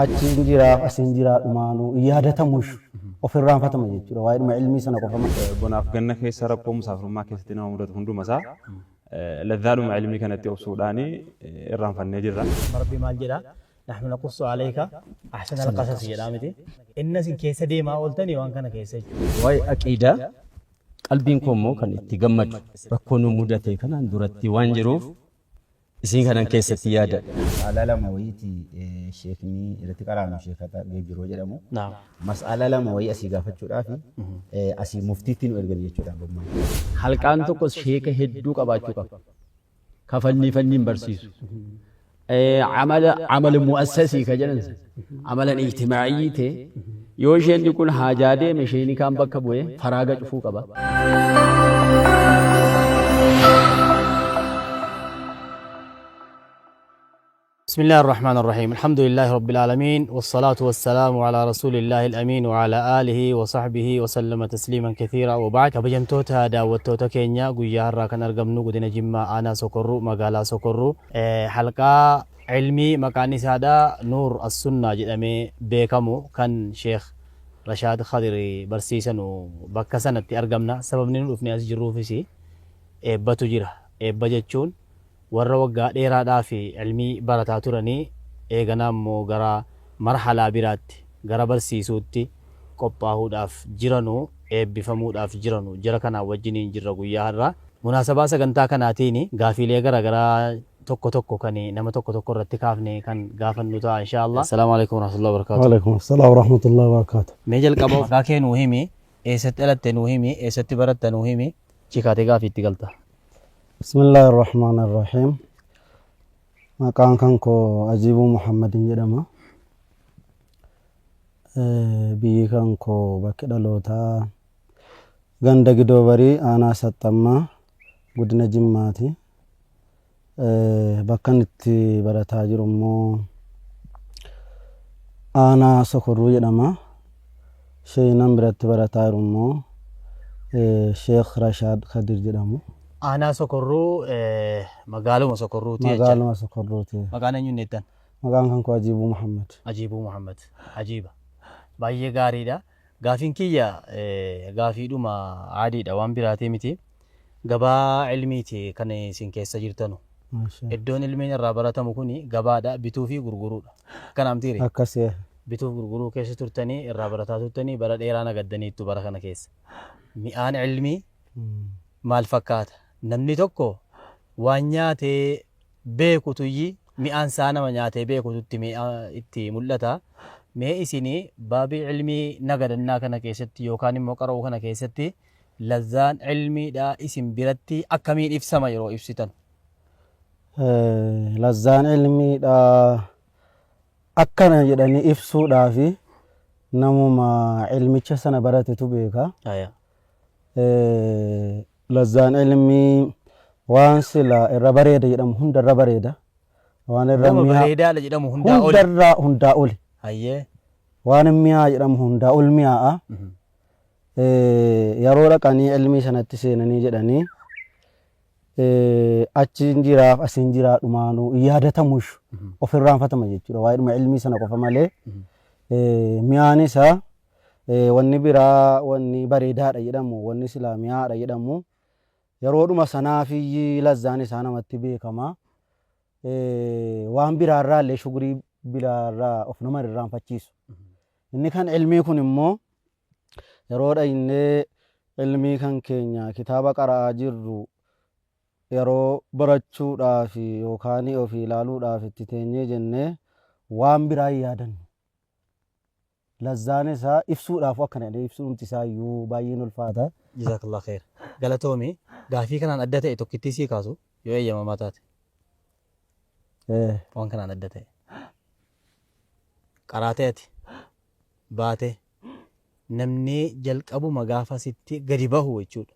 Achiin jiraaf asiin jiraa dhumaanuu hin yaadatamush of irraanfatama jechuudha. Waa'eedhuma ilmii sana qofa malee. Bonaaf ganna keessa rakkoo musaafirummaa keessatti nama mudatu hunduma isaa ladhaadhuma ilmii kanatti obsuudhaan irraanfannee jirra. Rabbi maal jedha? Nahnu naqussu alayka ahsana alqasas jedhaa miti. Inna isin keessa deemaa ooltanii waan kana keessa jechuudha. Waa'ee aqiidaa qalbiin koo immoo kan itti gammadu rakkoo nu mudate kanaan duratti waan jiruuf isin kanan keessatti yaadadha. Mas'alaa lama wayiiti sheekni irratti qaraanu sheeka Geejjiroo jedhamu. Mas'alaa lama wayii asii gaafachuudhaaf asii muftiitti nu ergan jechuudha abbummaan. Halqaan tokko sheeka hedduu qabaachuu qaba. Ka fannii fanniin barsiisu. Amala amala mu'assasii ka jedhan amalan ijtimaa'ii ta'e yoo isheen kun haajaa deeme isheen kaan bakka bu'ee faraaga cufuu qaba. بسم الله الرحمن الرحيم، الحمد لله رب العالمين، والصلاة والسلام على رسول الله الأمين وعلى آله وصحبه وسلم تسليما كثيرا، وبعد. Kabajamtoota daawwattoota keenya, guyyaa har'aa kan argamnu godina Jimmaa, aanaa Sokorruu, magaalaa Sokorruu, halqaa ilmii maqaan isaadha Nuur As-Sunnaa jedhamee beekamu kan Sheekh Rashaad Khadir barsiisanu bakka sanatti argamna. Sababni nu dhufnee as jirruufis eebbatu jira. Eebba jechuun warra waggaa dheeraadhaa fi ilmii barataa turanii eeganaa immoo gara marhalaa biraatti, gara barsiisuutti qophaahuudhaaf jiranu, eebbifamuudhaaf jiranu, jara kanaan wajjiniin jirra guyyaa har'aa. Munaasabaa sagantaa kanaatiin gaafiilee garaagaraa tokko tokko kan nama tokko tokko irratti kaafne kan gaafannu ta'a insha Allah. Assalaamu alaikum warahmatullahi wabarakatuh. Waalaikum assalaam warahmatullahi wabarakatuh. Mee jalqaba maqaa kee nuu himi, eessatti dhalatte nuu himi, eessatti baratte nuu himi, chikaatee gaafii itti galta. Bismillaahi Rahmaani Rahiim. Maqaan kan koo Ajiibuu Muhammadin jedhama. Biyyi kan koo bakki dhalootaa ganda Gidoobarii, aanaa Saxxammaa, godina Jimmaati. Bakka inni itti barataa jiru immoo aanaa Sokorruu jedhama. Sheeynan biratti barataa jiru immoo Sheekh Rashaad Kadir jedhamu. Aanaa Sokorruu, magaaluma Sokorruuti jecha. Magaaluma Sokorruuti. Maqaan eenyuun jettan? Maqaan kan koo Ajiibuu Muhammad. Ajiibuu Muhammad. Ajiiba. Baay'ee gaariidha. Gaafiin kiyya gaafiidhuma aadiidha, waan biraatii miti. Gabaa ilmiiti kan isin keessa jirtanu. Iddoon ilmiin irraa baratamu kuni gabaadha, bituu fi gurguruudha. Kanaaf tiire. Akkasii. Bituuf gurguruu keessa turtanii, irraa barataa turtanii, bara dheeraa nagaddaniittu bara kana keessa. Mi'aan ilmii maal fakkaata? Namni tokko waan nyaatee beekutuyyi mi'aan isaa nama nyaatee beekututti itti mul'ata. Mee isinii baabii ilmii nagadannaa kana keessatti yookaan immoo qara'uu kana keessatti lazzaan ilmiidhaa isin biratti akkamiin ibsama yeroo ibsitan? Lazzaan ilmiidha akkana jedhanii ibsuudhaafi namuma ilmicha sana baratetu beeka. Lazzaan ilmii waan sila irra bareeda jedhamu hunda irra bareeda. Waan irra Nama mi'aa bareedaadha jedhamu hundaa oli. Hundarraa hundaa oli. Waan mi'aa jedhamu hundaa ol mi'aa'a. Yeroo dhaqanii ilmii sanatti seenanii jedhanii achiin jiraaf asiin jiraa dhumaanuu hin yaadatamush of irraanfatama jechuudha. Waa'eedhuma ilmii sana qofa malee mi'aan isaa wanni biraa, wanni bareedaadha jedhamu, wanni silaa mi'aadha jedhamu yeroodhuma sanaafiyyi lazzaan isaa namatti beekama. Waan biraarraa illee shugurii biraarraa of nama irraanfachiisu. Inni kan ilmii kun immoo yeroo dhaynee ilmii kan keenya kitaaba qara'aa jirru, yeroo barachuudhaaf yookaan ofii ilaaluudhaaf itti teenyee jennee waan biraa hin yaadannu. Lazzaan isaa ibsuudhaaf akkana jedhee ibsuun isaa iyyuu baay'een ulfaata. Jazakallah khair. Galatoomi. Gaafii kanaan adda ta'e tokkittii sii kaasu yoo eeyyamamaa taate. Waan kanaan adda ta'e. Qaraatee ati baate namni jalqabuma gaafa sitti gadi bahu jechuudha.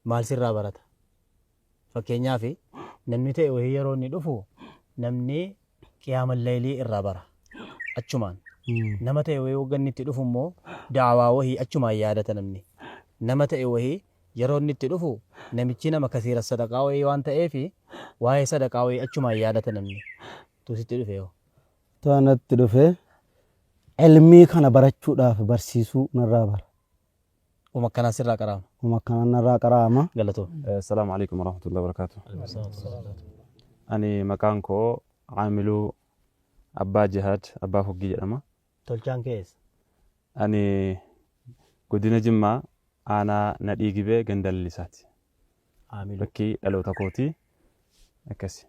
Maal sirraa barata? Fakkeenyaaf, namni ta'e wayii yeroo inni dhufu namni qiyaama laylii irraa bara. Achumaan. Nama ta'e wayii wagga inni itti dhufu immoo da'awaa wahii achumaan yaadata namni. Nama ta'e wayii yeroo inni itti dhufu namichi nama kasiira sadaqaa wayii waan ta'eef waa'ee sadaqaa wayii achumaan yaadata namni. Tu sitti dhufe yoo. Taanatti dhufe. Ilmii kana barachuudhaaf barsiisuu narraa bara. Uma akkanaa sirraa qara'ama. Uma akkanaa narraa qara'ama. Galatoom. Assalaamu alaikum warahmatullahi wabarakatuh. Ani maqaan koo Caamiluu Abbaa Jihaad Abbaa Foggii jedhama. Tolchaan kee eessa? Ani godina Jimmaa aanaa Nadhii Gibee ganda Lalisaati. Caamiluu. Bakki dhaloota kooti akkasi.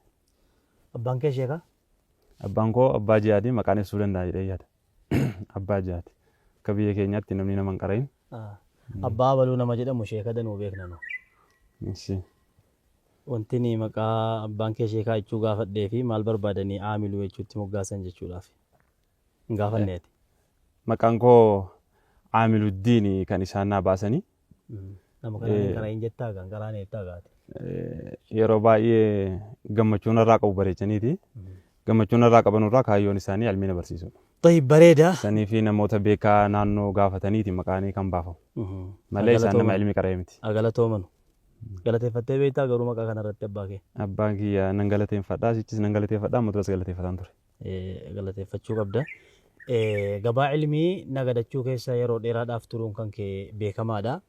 Abbaan kee sheekaa? Abbaan koo Abbaa Jihaadi maqaan ibsuu danda'a jedhee yaada. Abbaa Jihaadi. Akka biyya keenyaatti namni nama hin qara'in. Abbaa abaluu nama jedhamu sheeka danuu beekna nu. Ishi. Wanti ni maqaa abbaan kee sheekaa jechuu gaafadhee fi maal barbaadanii Aamiluu jechuutti moggaasan jechuudhaaf. Hin gaafanneeti. Maqaan koo Aamiluddiini kan isaan naa baasanii. Nama kanaan hin qara'in jettaa kan qaraan eettaa gaate. Yeroo baay'ee gammachuu narraa qabu bareechaniiti. Gammachuu narraa qabanurraa kaayyoon isaanii ilmii na barsiisudha. Tayyib bareeda. Sanii fi namoota beekaa naannoo gaafataniiti maqaanii kan baafamu. Malee isaan nama ilmi qara'e miti. Galatoomanu. Galateeffattee beektaa garuu maqaa kanarratti abbaa kee? Abbaan kiyya nan galateeffadha, sichis nan galateeffadha, amma duras galateeffataan ture. Galateeffachuu qabda. Gabaa ilmii nagadachuu keessa yeroo dheeraadhaaf turuun kan kee beekamaadha.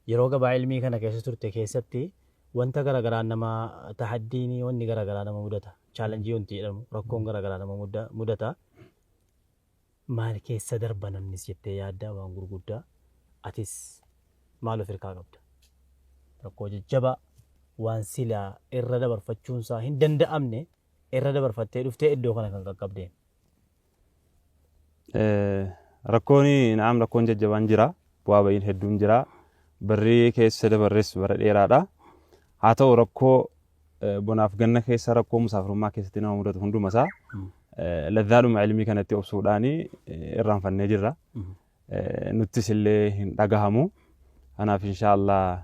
Yeroo gabaa ilmii kana keessa turte keessatti wanta garaagaraa nama tahaddiin wanni garaagaraa nama mudata. Chaalenjii wanti jedhamu rakkoon garaagaraa nama mudata. Maal keessa darba namnis jettee yaadda waan gurguddaa atis maal of hirkaa qabda? Rakkoo jajjabaa waan silaa irra dabarfachuunsaa hin danda'amne irra dabarfattee dhuftee iddoo kana kan qaqqabdeen. Rakkoon naam rakkoon jajjabaan jira. Bu'aa ba'iin hedduun jira. Barri keessa dabarres bara dheeraadha. Haa ta'u rakkoo bonaaf ganna keessa rakkoo musaafirummaa keessatti nama mudatu hundumasaa ladhaadhuma ilmii kanatti obsuudhaan irraanfannee jirra. Nuttis illee hin dhagahamu. Kanaaf inshaallah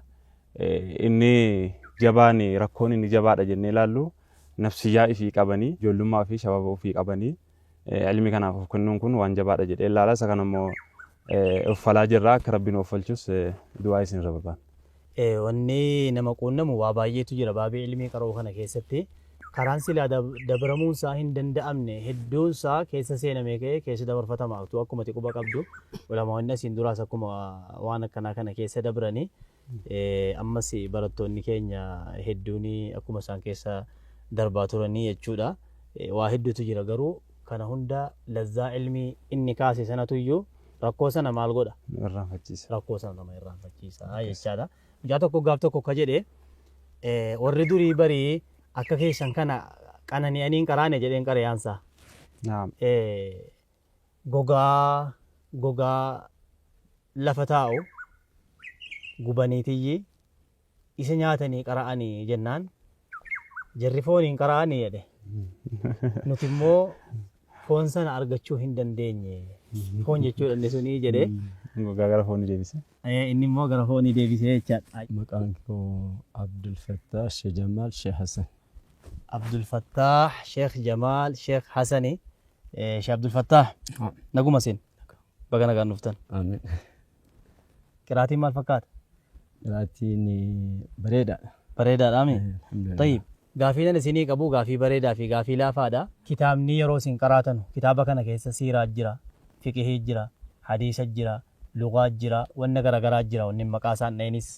inni jabaan rakkoon inni jabaadha jennee ilaallu nafsiyyaa ifii qabanii ijoollummaa fi shababa ofii qabanii ilmi kanaaf of kennuun kun waan jabaadha jedhee ilaala. Isa kana immoo uffalaa jirra akka rabbiin uffalchus du'aa isin irra barbaanna. Wanni nama quunnamu waa baay'eetu jira baabii ilmii qaroo kana keessatti. Karaan silaa dabramuunsaa hin danda'amne hedduunsaa keessa seenamee ka'ee keessa dabarfatama. Utuu akkuma quba qabdu ulamaawwan asiin duraas akkuma waan akkanaa kana keessa dabranii ammas barattoonni keenya hedduun akkuma isaan keessa darbaa turanii jechuudha. Waa hedduutu jira garuu kana hunda lazzaa ilmii inni kaase sanatu iyyuu rakkoo sana maal godha? Irraanfachiisa. Rakkoo sana nama irraanfachiisa jechaadha. Mucaa tokko gaaf tokko akka jedhe warri durii barii akka keessan kana qanani'anii hin qaraane jedheen qareeyaansaa. Gogaa lafa taa'u gubaniitiyyi isa nyaatanii qara'anii jennaan jarri fooniin qara'anii jedhe. Nuti immoo foon sana argachuu hin dandeenye. Foon jechuudha inni sunii jedhe. Gogaa gara foonii deebise. Inni immoo gara foonii deebisee jechaadha. Maqaan koo Abdul Fattah Sheekh Jamaal Sheekh Hassan. Abdul Fattah Sheekh Jamaal Sheekh Hassani. Sheekh Abdul Fattah. Naguma sin. Baga nagaan dhuftan. Amiin. Qiraatiin maal fakkaata? Qiraatiin bareedaadha. Bareedaadha mi? Alhamdulillah. Tayyib. Gaafii nan isinii qabu gaafii bareedaa fi gaafii laafaadha. Kitaabni yeroo isin qaraatanu kitaaba kana keessa siiraa jira, fiqihii jira, hadiisa jira, lugaa jira, wanna garaagaraa jira, wanni maqaa isaan dha'inis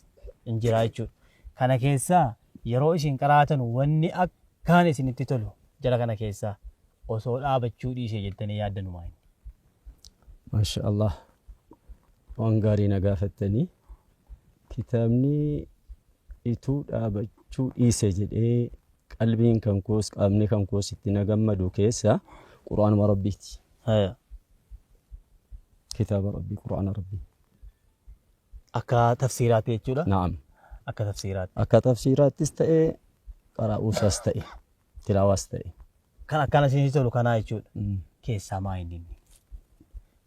hin jira jechuudha. Kana keessaa yeroo isin qaraatanu wanni akkaan isinitti tolu jara kana keessaa osoo dhaabachuu dhiisee jettanii yaaddan maali? Maasha Allah. Waan gaarii na gaafattanii kitaabni ituu dhaabachuu dhiise jedhee qalbiin kan koos qaamni kan koos itti na gammadu keessa Qur'aanuma Rabbiiti. Kitaaba Rabbii Qur'aana Rabbii. Akka tafsiiraatti jechuudha. Naam. Akka tafsiiraatti. Akka tafsiiraattis ta'e qaraa'uusaas ta'e tilaawaas ta'e. Kan akkana isinitti tolu kanaa jechuudha. Keessaa maa inni inni?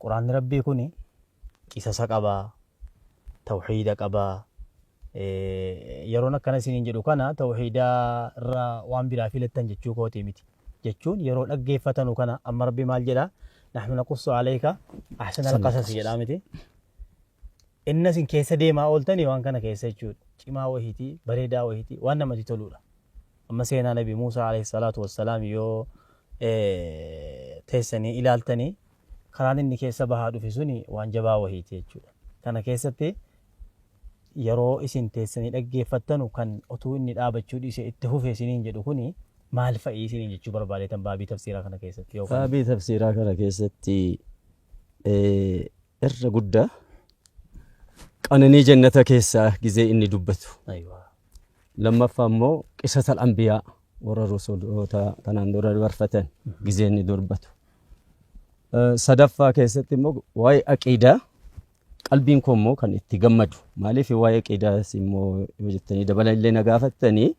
Qur'aanni Rabbii kuni qisasa qabaa, tawxiida qabaa. Yeroon akkana isiniin jedhu kana tawxiida irraa waan biraa filattan jechuu kootii miti. Jechuun yeroo dhaggeeffatanu kana amma Rabbi maal jedhaa? Nahnu naqussu alayka ahsana al-qasas jedhaa miti. Inni isin keessa deemaa ooltanii waan kana keessa jechuudha. Cimaa wahiitii, bareedaa wahiitii, waan namatti toludha. Amma seenaa Nabi Muusaa alayhi salaatu wassalaam yoo teessanii ilaaltanii Karaan inni keessa bahaa dhufe suni waan jabaa wahiiti jechuudha. Kana keessatti yeroo isin teessanii dhaggeeffattanu kan otuu inni dhaabachuu dhiise itti fufe isiniin jedhu kuni maal fa'i isiniin jechuu barbaadeetan baabii tafsiiraa kana keessatti yookaan. Baabii tafsiiraa kana keessatti irra guddaa qananii jannata keessaa gizee inni dubbatu. Aywa. Lammaffaa immoo qisatal anbiyaa warra rusuloota kanaan dura dabarfatan gizee inni dubbatu. Sadaffaa keessatti immoo waa'ee aqiidaa qalbiin koo immoo kan itti gammadu. Maaliif waa'ee aqiidaas immoo yoo jettanii dabala illee na gaafattanii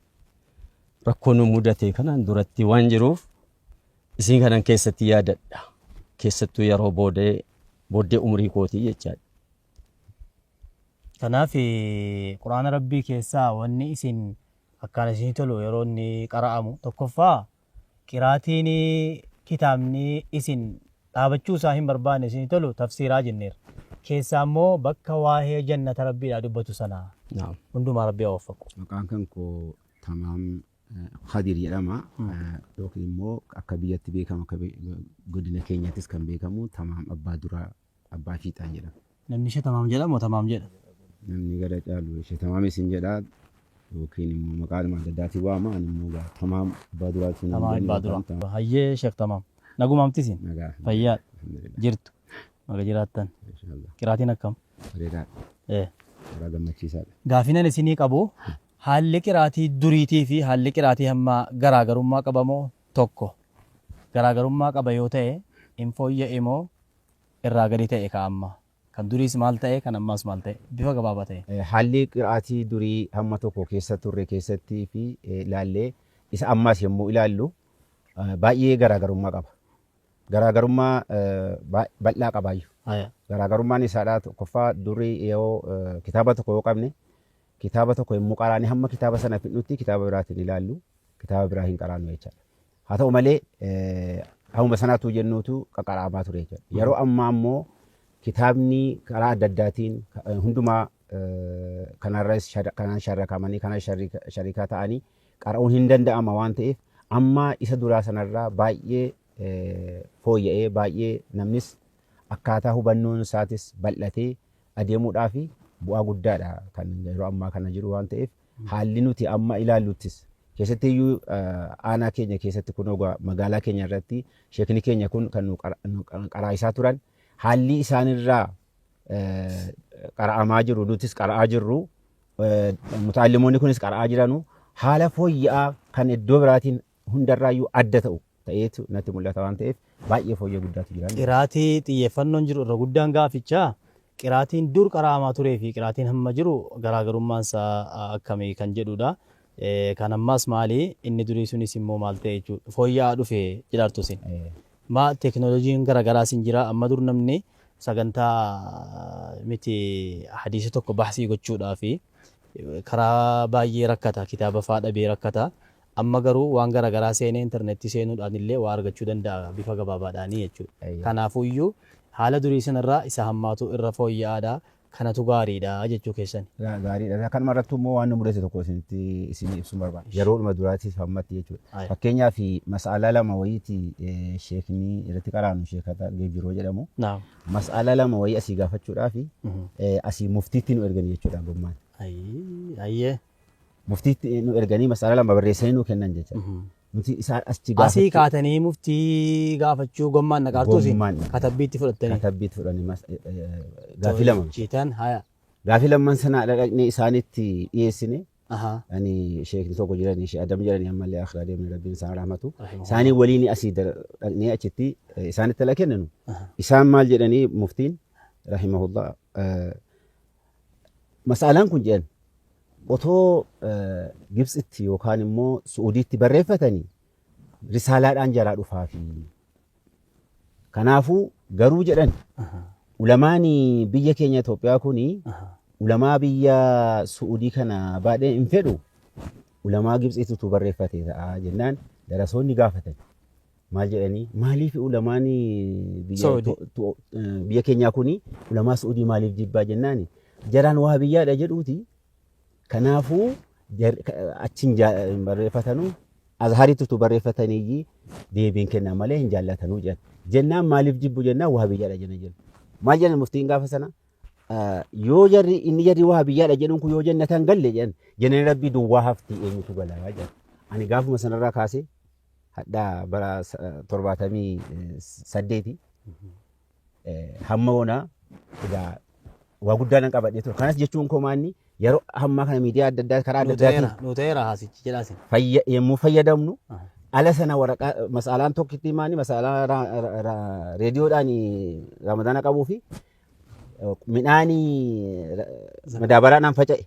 rakkoo nu mudate kanaan duratti waan jiruuf isin kanan keessatti yaadadha. Keessattuu yeroo booddee umrii kootii jechaadha. Kanaaf Quraana Rabbii keessaa wanni isin akkaan isin tolu yeroo inni qara'amu tokkoffaa qiraatiin kitaabni isin dhaabachuu isaa hin barbaanne isin tolu tafsiiraa jenneerra. Keessaa immoo bakka waa'ee jannata Rabbiidhaa dubbatu sana Naam. hundumaa Rabbii haa waffaqu. Maqaan kan koo Tamaam Khadir jedhama. Yookiin immoo akka biyyatti beekamu akka godina keenyattis kan beekamu Tamaam Abbaa Duraa Abbaa Fiixaan jedhama. Namni ishee Tamaam jedhamu Tamaam jedha. Namni gara caalu ishee Tamaam isin jedha yookiin immoo maqaadhuma adda addaatiin waama. Ani immoo gaa Tamaam Abbaa Duraatiin Tamaam Abbaa Duraa. Hayyee Sheekh Tamaam. Nagumaamti isin? Nagaa. Fayyaa Alhamdulillah. jirtu. Naga jiraattan. Inshallah. Qiraatiin akkam? Bareedaadha. Karaa gammachiisaadha. Gaafinan isinii qabu haalli qiraatii duriitii fi haalli qiraatii ammaa garaagarummaa qabamoo tokko garaagarummaa qaba yoo ta'e hin fooyya'e moo irraa gadi ta'e ka amma kan duriis maal ta'e kan ammaas maal ta'e bifa gabaabaa ta'e. Haalli qiraatii durii hamma tokko keessa turre keessattii fi ilaallee isa ammaas yommuu ilaallu baay'ee garaagarummaa qaba. Garaagarummaa bal'aa qabaayyuu. Garaagarummaan isaadhaa tokkoffaa durii yoo kitaaba tokko yoo qabne kitaaba tokko yommuu qaraane hamma kitaaba sana fidnutti kitaaba biraatiin ilaallu kitaaba biraa hin qaraannu jechaadha. Haa ta'u malee hammuma sanaatu jennuutu qaqaraamaa ture jechaadha. Yeroo ammaa immoo kitaabni karaa adda addaatiin hundumaa kanarras kanaan sharrakamanii kanaan sharikaa ta'anii qara'uun hin danda'ama waan ta'eef amma isa duraa sanarraa baay'ee fooyya'ee baay'ee namnis akkaataa hubannoon isaatis bal'atee adeemuudhaa fi bu'aa guddaadha kan yeroo ammaa kana jiru waan ta'eef haalli nuti amma ilaalluttis keessatti iyyuu aanaa keenya keessatti kun ogaa magaalaa keenya irratti sheekni keenya kun kan nu qaraa'isaa turan haalli isaanirraa qara'amaa jiru nutis qara'aa jirru mutaalimoonni kunis qara'aa jiranu haala fooyya'aa kan iddoo biraatiin hundarraayyuu adda ta'u ta'eetu natti mul'ata waan ta'eef baay'ee fooyyee guddaatu jira. Qiraatii xiyyeeffannoon jiru irra guddaan gaafichaa qiraatiin dur qara'amaa turee fi qiraatiin hamma jiru garaagarummaan isaa akkamii kan jedhudha. Kan ammaas maali inni durii sunis immoo maal ta'e jechuudha fooyya'aa dhufe jedhaartu isin. Ma teekinooloojiin garaagaraas hin jira amma dur namni sagantaa miti hadiisa tokko bahsii gochuudhaa fi karaa baay'ee rakkata kitaaba faa dhabee rakkata. Amma garuu waan garaagaraa seenee intarneetii seenuudhaan illee waa argachuu danda'a bifa gabaabaadhaanii jechuudha. Kanaafuyyuu haala durii sanarraa isa hammaatu irra fooyya'aadha. Kanatu gaariidha jechuu keessan. Gaariidha. Kanuma irratti immoo waan nu mudate tokko isinitti isin ibsuun barbaada. Yeroodhuma duraatiif ammatti jechuudha. Fakkeenyaaf mas'aalaa lama wayiiti sheekni irratti qaraanu sheekata Geejjiroo jedhamu. Mas'aalaa lama wayii asii gaafachuudhaaf asii muftiitti nu erganii jechuudha gommaan. Ayyee. Muftiitti nu erganii mas'aalaa lama barreessanii nu kennan jechuudha. Nuti isaan achi Asii gaafachuu kaatanii muftii gaafachuu gommaan naqaartuu isin Gommaan. katabbiitti fudhattanii. Katabbiitti fudhanii gaafii lama. Ciitan haya. Gaafii lamman sana dhaqnee isaanitti dhiyeessine. Ani sheekni tokko jiranii shee Adam jedhanii ammallee akhiraa deemne Rabbiin isaan rahmatu. Isaanii waliin asii dhaqnee achitti isaanitti ala kenninu. Isaan maal jedhanii muftiin rahimahullah mas'aalaan kun jedhan otoo Gibxitti yookaan immoo Su'uudiitti barreeffatanii risaalaadhaan jaraa dhufaafi. Kanaafuu garuu jedhan ulamaan biyya keenya Itoophiyaa kuni ulamaa biyya Su'uudii kana baadhee hin fedhu ulamaa Gibxiitu utuu barreeffate ta'a jennaan darasoonni gaafatan. Maal jedhanii maaliif ulamaan biyya keenyaa kuni ulamaa Su'uudii maaliif jibbaa jennaan jaraan waa biyyaadha jedhuuti. Kanaafuu achiin barreeffatanu Azhariitti utuu barreeffataniyyii deebiin kennan malee hin jaallatanuu jedhan. Jennaan maaliif jibbu jennaan wahabiyyaadha jenna jedhan. Maal jedhan muftiin gaafa sana? Yoo jarri inni jarri wahabiyyaadha jedhuun kun yoo jannatan galle jedhan jennaan rabbii duwwaa hafti eenyutu galaa jedhan. Ani gaafuma sanarraa kaasee hadhaa bara 78 hamma onaa egaa waa guddaa nan qabadhee ture. Kanas jechuun koo maanni yeroo ammaa kana miidiyaa adda addaa karaa adda addaatiin Nu ta'eera haasichi jedhaa isin. Yommuu fayyadamnu ala sana waraqaa mas'alaan tokkitti maani mas'alaa reediyoodhaan ramadaana qabuu fi midhaanii madaabaraadhaan faca'e.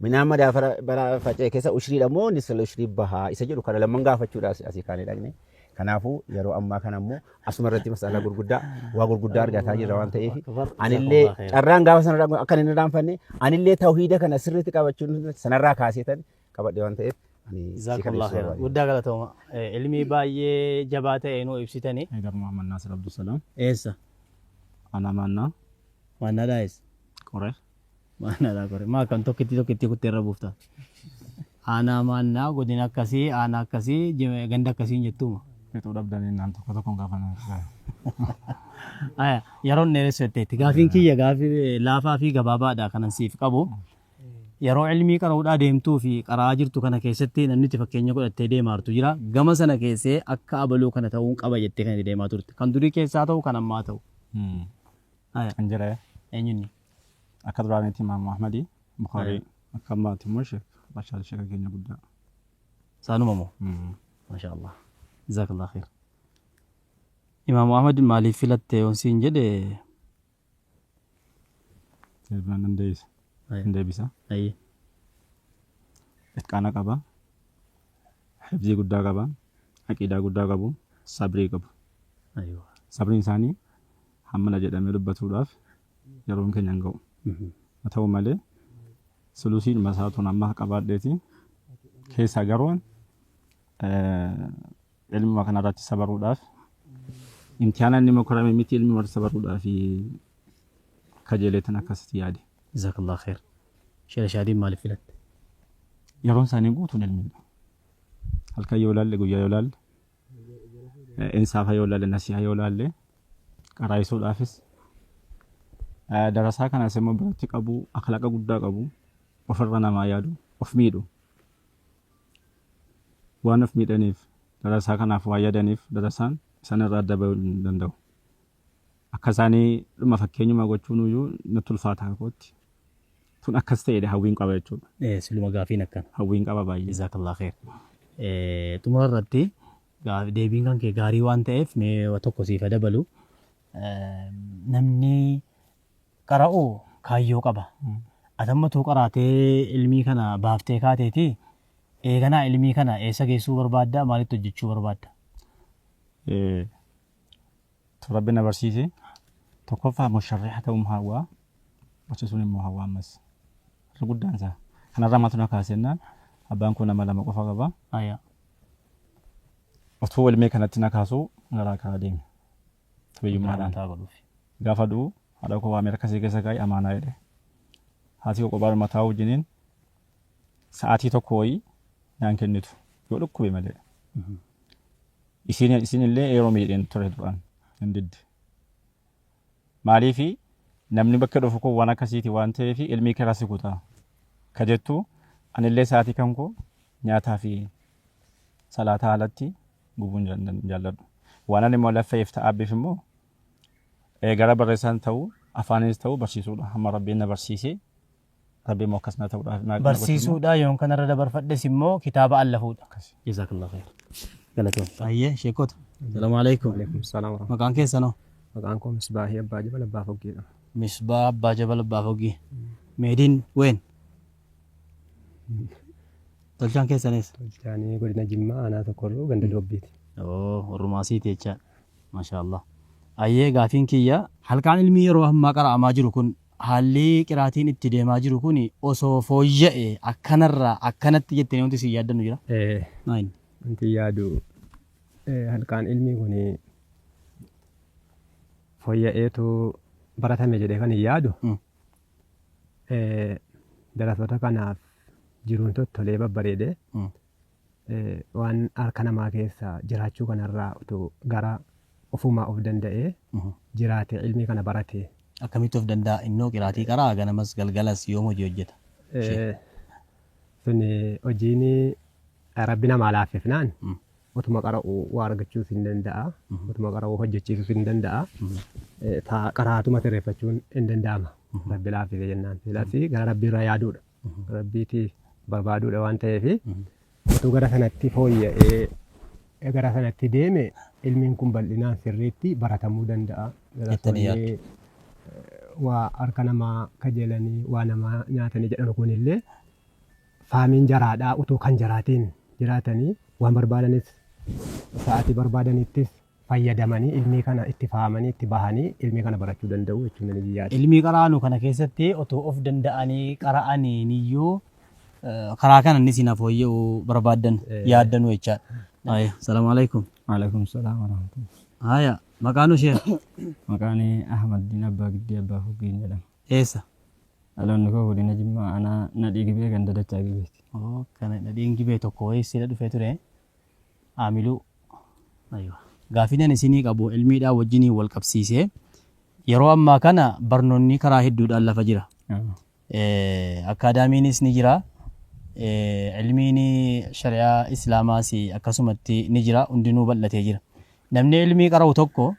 Midhaan madaabaraa faca'e keessa ushriidha moo nisfal ushrii bahaa isa jedhu kana lamman gaafachuudhaaf asii kaanee dhaqne. Kanaafuu yeroo ammaa kana immoo asuma irratti mas'alaa gurguddaa waa gurguddaa argataa jirra waan ta'eef anillee carraan gaafa sanarraa akka hin irraanfanne anillee tawhiida kana sirriitti qabachuun sanarraa kaaseetan qabadhe waan ta'eef ani si Jazakallah kabeessuu khairan. barbaade. Guddaa galatooma. Ilmii baay'ee jabaa ta'e nuu ibsitani. Haydar Muhammad Nasir Abdusalaam. Eessa? Ana Maannaa. Maannaadhaa eessa? Qoree. Maannaadhaa Qoree. Maa kan tokkitti tokkitti kuttee irra buufta? Aanaa maannaa godina akkasii aanaa akkasii ganda akkasii hin jettuuma. Fixuu dhabdanii naan tokko tokkoon gaafa nama Aya, yeroon dheeressu jetteetti. Gaafiin kiyya gaafii laafaa fi gabaabaadha kanan siif qabu. Yeroo ilmii qara'uudhaa deemtuu fi qara'aa jirtu kana keessatti namni itti fakkeenya godhattee deemaartu jira. Gama sana keessee akka abaluu kana ta'uun qaba jettee kan itti deemaa turte. Kan durii keessaa ta'u kan ammaa ta'u. Aya, Kan jira eenyunni? Akka duraanitti Imaam Ahmadi Bukhaarii akka ammaatti immoo Sheek Bashaar Sheeka keenya guddaa. Saanuma moo? Masha Allah. Jazakallah khair. Imaam Ahmad maaliif filatte yoon siin jedhe? Deebinaan nan deebisa. Aya. Hin deebisa. Ayyee. Itqaana qaba. Hifzii guddaa qaba. Aqiidaa guddaa qabu. Sabrii qabu. Aywa. Sabriin isaanii hammana jedhamee dubbatuudhaaf yeroon keenya hin ga'u. Haa ta'u malee sulusiin masaatuun amma qabaadheeti keessaa garuun ilmuma kanarratti sabaruudhaaf imtihaana inni mokorame miti ilmi warra sabaruudhaaf kajeeleetan akkasitti yaade. Jazakallah khair. Sheekh Shaadiin maaliif filatte? Yeroon isaanii guutuun ilmiidha. Halkan yoo ilaalle guyyaa yoo ilaalle insaafa yoo ilaalle nasiha yoo ilaalle qaraayisuudhaafis darasaa kanas immoo biratti qabu akhlaqa guddaa qabu ofirra namaa yaadu of miidhu waan of miidhaniif darasaa kanaaf waa yaadaniif darasaan isaan irraa adda bahuu hin danda'u. Akka isaanii dhuma fakkeenyuma gochuun iyyuu natti ulfaata kootti. Tun akkas ta'edha hawwiin qaba jechuudha. Siluma gaafiin akkana. Hawwiin qaba baay'ee. Jazakallah khair. Xumura irratti deebiin kan kee gaarii waan ta'eef mee wa tokko siif haa dabalu. Namni qara'u kaayyoo qaba. Ati amma utuu qaraatee ilmii kana baaftee kaateeti eeganaa ilmii kana eessa geessuu barbaadda maalitti hojjechuu barbaadda? Tu Rabbi na barsiise tokkoffaa musharriha ta'uun hawwaa barsiisuun immoo hawwaa ammas irra guddaan isaa kanarraa maaltu na kaasennaan abbaan koo nama lama qofa qaba. Utuu ilmee kanatti na kaasuu garaa karaa deeme. Biyyummaadhaan. Amantaa godhuuf. Gaafa du'u haadha koo waamee harka isii keessa kaa'e amaanaa jedhe. Haati koo kophaadhuma taa'uu wajjiniin sa'aatii tokko wayii naan kennitu yoo dhukkube malee. Isiin illee yeroo miidheen ture duraan hin didde. Maaliifi namni bakka dhufu kun waan akkasiiti waan ta'eef ilmii karaa si kutaa. Ka jettu anillee sa'aatii kan koo nyaataa fi salaataa alatti gubuun jaalladhu. Waan ani immoo laffeef ta'aabbiif immoo gara barreessaan ta'u afaanis ta'u barsiisuudha. Hamma Rabbiin na barsiisee Rabbi immoo akkas na ta'uudhaaf na godhe immoo Barsiisuudha yoon kanarra dabarfadhes immoo kitaaba allafuudha. Akkasi. Jazakallah khair. Galatoom. Ayyee sheekota. Salaamu alaikum. Waalaikum salaam warahmatullahi. Maqaan keessanoo? Maqaan koo Misbaahii Abbaa Jabal Abbaa Foggii jedhama. Misbaa Abbaa Jabal Abbaa Foggii. Meediin ween? Tolchaan keessan eessa? Tolchaanii godina Jimmaa aanaa Sokorruu ganda Doobbiiti. Oo warrumaa siiti jechaadha. Masha Allah. Ayyee gaafiin kiyya halkaan ilmii yeroo ammaa qara'amaa jiru kun haalli qiraatiin itti deemaa jiru kun osoo fooyya'e akkanarraa akkanatti jettanii wanti isin yaaddannu jira? Maayini? Wanti yaadu halkaan ilmii kun fooyya'eetu baratame jedhee kan hin yaadu darasoota kanaaf jiruun tottolee babbareedee Waan harka namaa keessa jiraachuu kanarraa utuu gara ofumaa of danda'ee jiraate, ilmii kana barate. Akkamitti of danda'a? Innoo qiraatii qaraa, ganamas galgalas yoom hojii hojjeta? Sun hojiin Rabbi namaa laaffifnaan utuma qara'u waa argachuus hin danda'a. Utuma qara'u hojjechiisuus hin danda'a. Qaraatuma sirreeffachuun hin danda'ama. Rabbi laaffise jennaan. Silas gara Rabbii irraa yaaduudha. Rabbiiti barbaaduudha waan ta'eef, utuu gara sanatti fooyya'ee gara sanatti deeme, ilmiin kun bal'inaan sirriitti baratamuu danda'a. Jettanii yaaddu. Waa harka namaa kajeelanii waa namaa nyaatanii jedhan kunillee faamiin jaraadhaa, utuu kan jaraatiin jiraatanii waan barbaadanis sa'aatii barbaadanittis fayyadamanii, ilmii kana itti fahamanii, itti bahanii ilmii kana barachuu danda'u jechuun ni yaada. Ilmii qaraanu kana keessatti otoo of danda'anii qara'aniiniyyuu karaa kana inni isin fooyya'uu barbaaddan yaaddanu jechaadha. Haya, salaamu alaikum. Waalaikum salaam wa rahmatullah. Haya, maqaan ishee? Maqaan Ahmad Diin Abbaa Giddii Abbaa Fuggiin jedhama. Eessa? Dhaloonni koo godina Jimmaa, aanaa Nadhii Gibee, ganda Dachaa Gibeeti. Oh, kana Nadhiin Gibee tokko wayii sila dhufee ture. Aamiluu. Aywa. Gaafiin ani isinii qabu ilmiidhaan wajjiniin wal qabsiisee, yeroo ammaa kana barnoonni karaa hedduudhaan lafa jira. Akkaadaamiinis ni jira. Ilmiin shari'aa Islaamaas akkasumatti ni jira. Hundinuu bal'atee jira. Namni ilmii qara'u tokko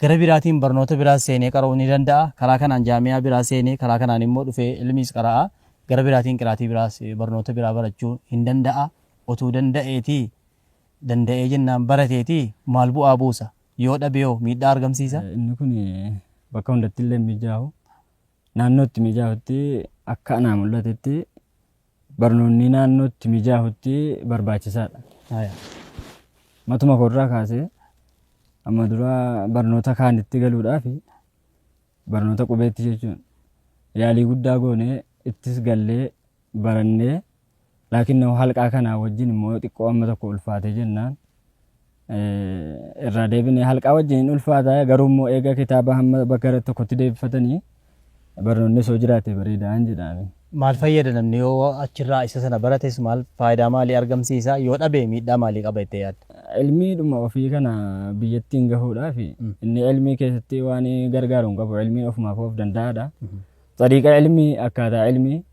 gara biraatiin barnoota biraas seenee qara'uu ni danda'a. Karaa kanaan jaami'aa biraa seenee, karaa kanaan immoo dhufee ilmiis qara'a. Gara biraatiin qiraatii biraas barnoota biraa barachuu hin danda'a. Otuu danda'eetii, danda'ee jennaan barateetii maal bu'aa buusa? Yoo dhabe hoo miidhaa argamsiisa? Inni kun bakka hundatti illee mijaa'u. Naannootti mijaa'utti, akka anaa mul'atetti, barnoonni naannootti mijaa'utti barbaachisaadha. Matuma koorraa kaasee, amma dura barnoota kaanitti galuudhaaf, barnoota qubeetti jechuun, yaalii guddaa goonee ittis gallee barannee, laakiin halqaa kanaa wajjin immoo xiqqoo amma tokko ulfaate jennaan irraa deebinee halqaa wajjin hin ulfaata. Garuu immoo eega kitaaba hamma bakka tokkotti deebifatanii barnoonni osoo jiraate bareedaan jedhaame. Maal fayyada namni yoo achirraa isa sana barates? Maal faayidaa maalii argamsiisa? Yoo dhabe miidhaa maalii qaba jettee yaadda? Ilmiidhuma ofii kana biyyattiin gahuudhaaf inni ilmii keessatti waan gargaaru hin qabu. Ilmiin ofumaaf of danda'aadha. Xariiqa ilmii, akkaataa ilmii,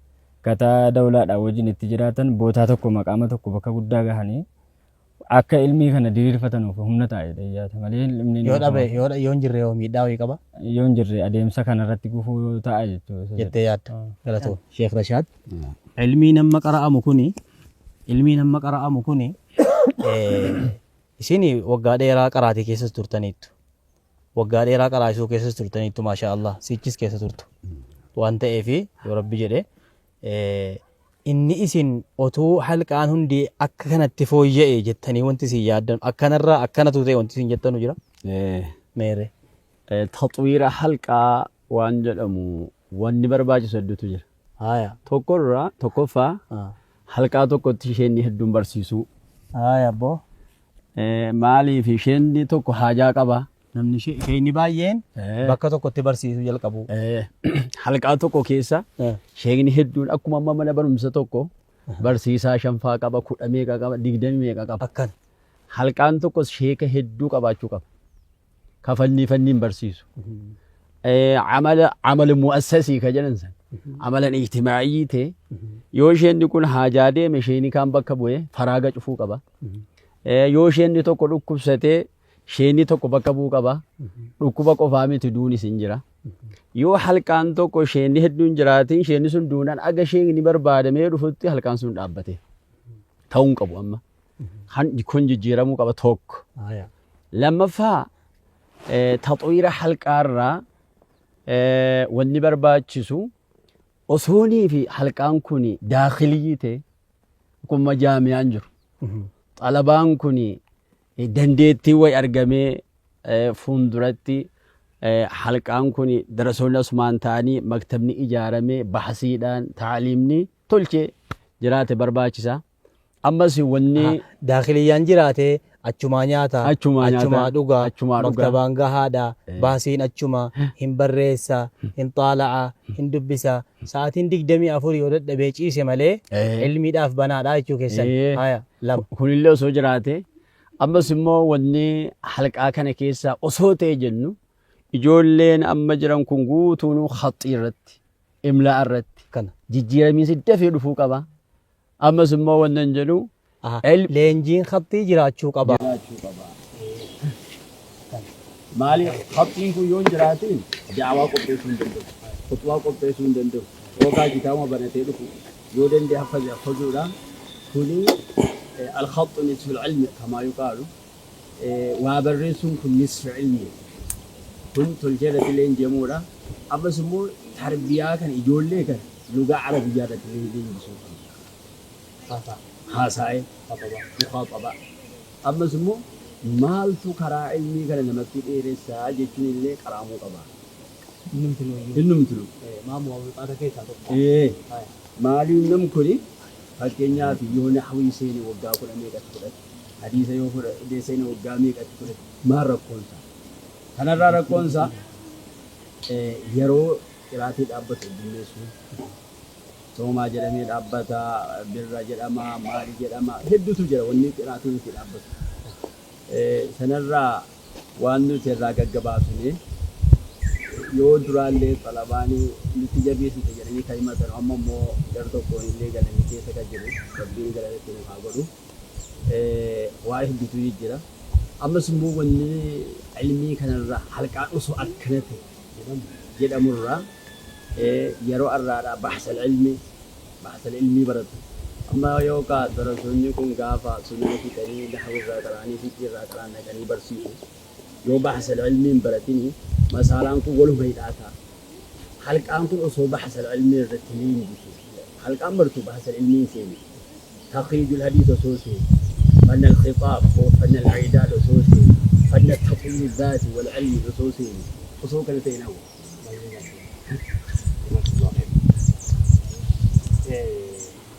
akkaataa dawlaadhaan wajjin itti jiraatan, bootaa tokko, maqaama tokko, bakka guddaa gahanii akka ilmii kana diriirfatanuuf humna ta'a jedhee yaada malee ilmiin Yoo dhabe, yoo yoo hin jirre hoo miidhaa wayii qaba? Yoo hin jirre adeemsa kanarratti gufuu ta'a jechuudha. Jettee yaadda. Galatoo. Sheekh Rashaad. Ilmiin amma qara'amu kuni, ilmiin amma qara'amu kuni, isin waggaa dheeraa qaraatii keessas turtaniittu. Waggaa dheeraa qaraasisuu keessas turtaniittu, maashaa Allah, sichis keessa turtu. Waan ta'eef, yoo Rabbi jedhe, inni isin otuu halqaan hundi akka kanatti fooyya'e jettanii wanti isin yaaddan, akkanarraa akkanatu ta'e wanti isin jettanu jira? Meere. Taxwiira halqaa waan jedhamu wanni barbaachisu hedduutu jira. Tokkorraa, tokkoffaa, halqaa tokkotti isheen hedduun barsiisuu. Haya abboo. Maaliif isheen tokko haajaa qaba. Namni isheen baay'een bakka tokkotti barsiisuu jalqabu. Halqaa tokko keessa sheekni hedduun, akkuma amma mana barumsa tokko barsiisaa shanfaa qaba, 10 meeqa qaba, 20 meeqa qaba. Akkan. Halqaan tokkos sheeka hedduu qabaachuu qaba. Ka fannii fanniin barsiisu. Amala mu'assasii ka jedhan san. Amalan ijtimaa'ii ta'e, yoo isheen kun haajaa deeme, isheen kaan bakka bu'ee faraaga cufuu qaba. Yoo isheen tokko dhukkubsatee, isheen tokko bakka bu'uu qaba. Dhukkuba qofaa miti, duunis hin jira. Yoo halqaan tokko isheen hedduun jiraatin, isheen sun duunaan aga isheen barbaadamee dhufutti halqaan sun dhaabbate. Ta'uu hin qabu amma. Kun jijjiiramuu qaba tokko. Lammaffaa, taxwiira halqaarraa wanni barbaachisu, osoonii fi halqaan kun daakiliyii ta'e, akkuma jaamiyaan jiru. Xalabaan kun dandeettii wayi argamee fuulduratti halqaan kun darasoonni asumaan ta'anii, maktabni ijaaramee, bahasiidhaan taaliimni tolchee jiraate barbaachisa. Ammas wanni Daakiliyyaan jiraate achumaa nyaata, achumaa nyaata, achumaa dhugaa, achumaa dhugaa. Maktabaan gahaadha, baasiin achuma, hin barreessa, hin xaala'a, hin dubbisa. Sa'aatiin 24 yoo dadhabee ciise malee ilmiidhaaf banaadha jechuu keessan. Haya, 2. Kunillee osoo jiraate ammas immoo wanni halqaa kana keessaa osoo ta'e jennu ijoolleen amma jiran kun guutuunuu khaxxii irratti imlaa irratti Kana. jijjiiramiinsi dafee dhufuu qaba. Ammas immoo wanni hin jedhu Leenjiin khaxxii jiraachuu qaba. Jiraachuu qaba. Maali khaxxiin kun yoo hin jiraatin da'awaa qopheessuu hin danda'u. Khuxbaa qopheessuu hin danda'u. Yookaan kitaabuma banatee dhufu yoo danda'e haffaze haffazuudha. Kuni al-khaxxu nisful ilmi kamaa yuqaalu. Waa barreessuun kun nisfu ilmi. Kun tolchee irratti leenji'amuudha. Ammas immoo tarbiyaa kana ijoollee kana lugaa arabiyyaa irratti leenjisuu qabna. Haasaa'ee, mukhaaxabaa. Ammas immoo maaltu karaa ilmii kana namatti dheeressa jechuun illee qaraamuu qaba. Innumtinuu. Maa muwaafiqaata keessaa tokko. Maaliif nam kuni fakkeenyaaf yoo nahwii seene waggaa kudha meeqatti fudhate, hadiisa yoo fudhate seene waggaa meeqatti fudhate, maal rakkoonsaa? Kanarraa rakkoonsaa yeroo qiraatii dhaabbatu heddummeessuu, soomaa jedhamee dhaabbata, birra jedhama, maali jedhama, hedduutu jira wanni qiraatiin itti dhaabbatu. Sanarraa waan nuti irraa gaggabaabsine yoo duraallee xalabaanii nutti jabeessite jedhanii kan himatan amma immoo gar tokkoon illee galanni keessa kan jiru Rabbiin galata itti nuuf haa godhu. Waa hedduutu jijjira. Ammas immoo wanni ilmii kanarraa halqaan osoo akkana ta'e jedhamurraa yeroo arraadhaa bahsal ilmii bahsal ilmii baratu. Amma yoo kaa darasoonni kun gaafa sunana fixanii nahwi irraa qara'anii fiqhii irraa qara'an dhaqanii barsiisu. Yoo bahsal ilmii hin baratini masaalaan kun waluma hidhaa ta'a. Halqaan kun osoo bahsal ilmii irratti leenjisu. Halqaan bartu bahsal ilmii hin seene. Takhriijul hadiis osoo seene. Fanna al-khixaab fanna al-i'daad osoo seene. Fanna tatwiir zaati wal ilmi osoo seene. Osoo kana ta'e na hawwa.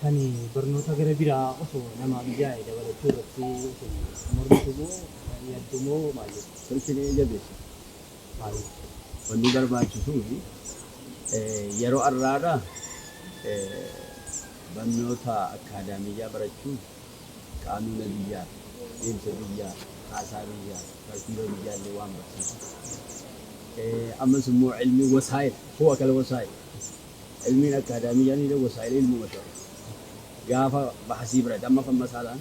Kan barnoota gara biraa osoo namaa mijaa'e dabalachuu irratti isin mormitu moo yaaddu moo maal jettu? Tolchinee jabeessa. Maaliif? Wanni barbaachisuuf yeroo arraadha barnoota akkaadaamiyyaa barachuun qaanuuna biyyaa, deemsa biyyaa, haasaa biyyaa, tartiiba biyyaa illee waan barsiisuuf. Ammas immoo ilmiin wasaa'il, huwa kal wasaa'il. Ilmiin akkaadaamiyyaan illee wasaa'il ilmuma ta'e. Gaafa bahasii barate amma fan masaalaan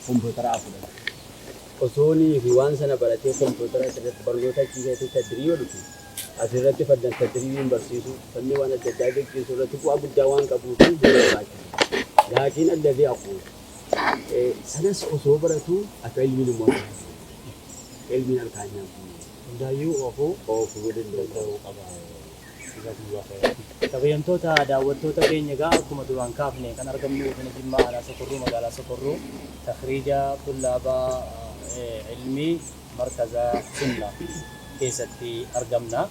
kompiitaraa fudhate. Osoonii fi waan sana baratee kompiitara asirratti barnoota achii keessatti tadriiba dhufe asirratti faddan tadriibiin barsiisuu fanni waan adda addaa geggeessuu irratti bu'aa guddaa waan qabuuf hin barbaachisa. Laakiin alladhii aquul sanas osoo baratuu akka ilmiin immoo harkaa hin nyaanne. Akka ilmiin harkaa hin nyaanne. Hundaayyuu oofuu Oofuu danda'uu danda'uu qaba. Jazakumullahu khairan. Kabajamtoota daawwattoota keenya egaa akkuma duraan kaafne kan argamnu godina Jimmaa aanaa Sokorruu magaalaa Sokorruu takhriija tullaaba ilmii markaza sunna keessatti argamna.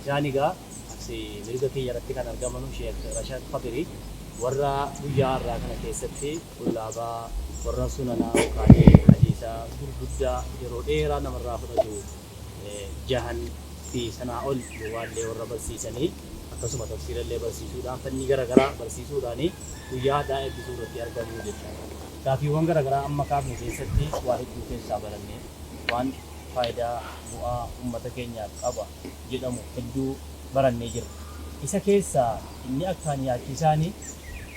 Isaan egaa as mirga kiyya irratti kan argamanu Sheekh Rashaad Khadiri warra guyyaa har'aa kana keessatti tullaaba warra sunanaa yookaan hadiisa gurguddaa yeroo dheeraa namarraa fudhatu jahan fi sanaa ol lughaallee warra barsiisanii akkasuma tafsiirallee barsiisuudhaan fannii gara garaa barsiisuudhaan guyyaa hadhaa eebbisuu irratti argamu jechaadha. Gaafiiwwan gara garaa amma kaafne keessatti waa hedduu keessaa baranne waan faayidaa bu'aa ummata keenyaaf qaba jedhamu hedduu barannee jirra. Isa keessaa inni akkaan yaachisaani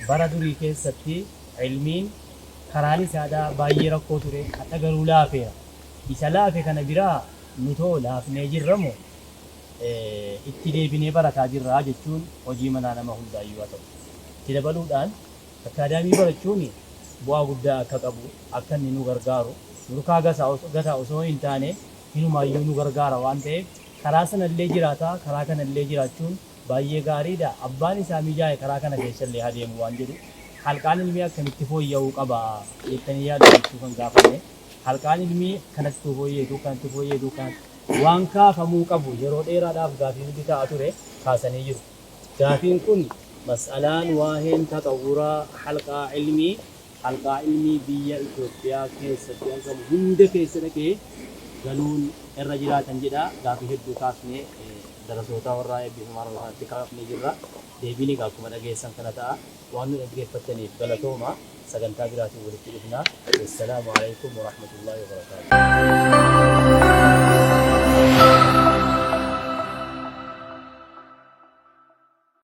bara durii keessatti ilmiin karaan isaadhaa baay'ee rakkoo ture hadha garuu laafeera. Isa laafe kana biraa nutoo laafnee jirra moo itti deebinee barataa jirra jechuun hojii manaa nama hundaayyuu haa ta'u. Itti dabaluudhaan akkaadaamii barachuun bu'aa guddaa akka qabu, akka inni nu gargaaru, nurkaa gata osoo hin taane hinumaayyuu nu gargaara waan ta'eef karaa sanallee jiraataa karaa kanallee jiraachuun baay'ee gaariidha. Abbaan isaa mijaa'e karaa kana keessallee haa deemu waan jedhu halqaan ilmii akkamitti fooyya'uu qaba jettanii yaaddu jechuu kan gaafanne. Halqaan ilmii kanattuu fooyyeetu, kanatti fooyyeetu, kanatti waan kaafamuu qabu yeroo dheeraadhaaf gaafii nutti ta'aa ture kaasanii jiru. Gaafiin kun mas'alaan waaheen taxawwura halqaa ilmii halqaa ilmii biyya Itoophiyaa keessatti argamu hunda keessa dhaqee galuun irra jiraatan jedha. Gaafii hedduu kaasne Darasootaa warraa eebbifamaa arma kanatti kaafnee jirra. Deebiin egaa akkuma dhageessan kana ta'a. Waan nu dhaggeeffattaniif galatooma. Sagantaa biraatiin walitti dhufna. Wassalaamu alaikum warahmatullaahi wabarakaatuh.